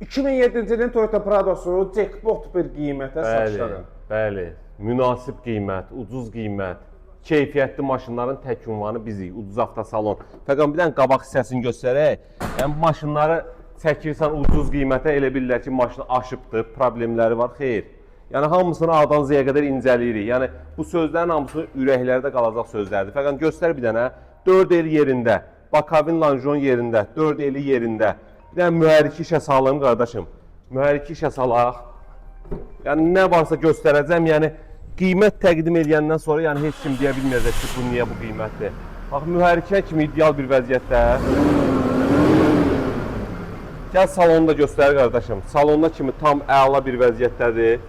2007-ci ilin Toyota Prado-su jackpot bir qiymətə satışdadır. Bəli. Münasib qiymət, ucuz qiymət, keyfiyyətli maşınların tək ünvanı bizik, Ucuz Avtosalon. Fəqət bir dənə qabaq hissəsini göstərək. Yəni maşınları çəkirsən ucuz qiymətə, elə bilirlər ki, maşın aşıbdır, problemləri var. Xeyr. Yəni hamısını A-dan Z-yə qədər incələyirik. Yəni bu sözlərin hamısı ürəklərdə qalacaq sözlərdir. Fəqət göstər bir dənə 4 el yerində, Bakavin Lanjon yerində, 4 eli yerində. Bir dənə mühərriki işə salım qardaşım. Mühərriki işə salaq. Yəni nə varsa göstərəcəm. Yəni qiymət təqdim eləyəndən sonra yəni heç kim deyə bilməyəcək ki, bu niyə bu qiymətdir. Bax mühərrikə kimi ideal bir vəziyyətdə. Gəl salonu da göstər qardaşım. Salonda kimi tam əla bir vəziyyətdədir.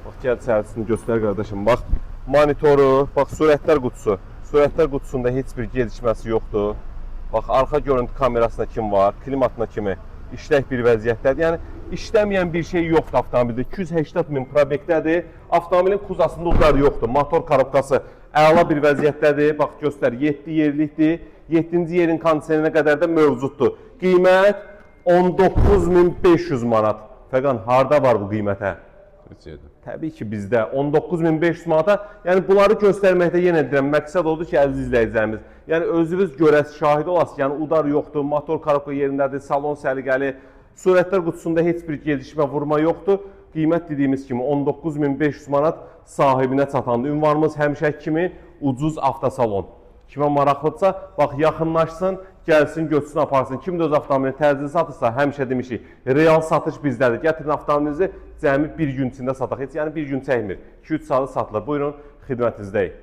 Bax gəl içərisini göstər qardaşım. Bax monitoru, bax sürətlər qutusu. Sürətlər qutusunda heç bir gecikməsi yoxdur. Bax arxa görüntü kamerasına kim var, klimatına kimi işlək bir vəziyyətdədir. Yəni işləməyən bir şey yoxdur avtomobildə. 280 min probekdədir. Avtomobilin kuzasında udar yoxdur. Motor korobkası əla bir vəziyyətdədir. Bax göstər 7 yerlikdir. 7-ci yerin kondisionerinə qədər də mövcuddur. Qiymət 19.500 manat. Fəqan harda var bu qiymətə? Heç yerdə. Təbii ki bizdə 19.500 manata, yəni bunları göstərməkdə yenə deyirəm, məqsəd odur ki, əziz izləyicilərimiz, yəni özünüz görəsiz, şahid olasınız. Yəni udar yoxdur, motor korobka yerindədir, salon səliqəli, sürətlər qutusunda heç bir gecikmə, vurma yoxdur. Qiymət dediyimiz kimi 19.500 manat sahibinə çatandı. Ünvanımız həmişəki kimi Ucuz Avtosalon. Kimə maraqlıdırsa, bax yaxınlaşsın, gəlsin, götürsün, aparsın. Kim də öz avtomobilini təcili satırsa, həmişə demişik, real satış bizdədir. Gətirin avtomobilinizi cəmi bir gün içində sataq. Heç yəni bir gün çəkmir. 2-3 saata satılır. Buyurun, xidmətinizdəyik.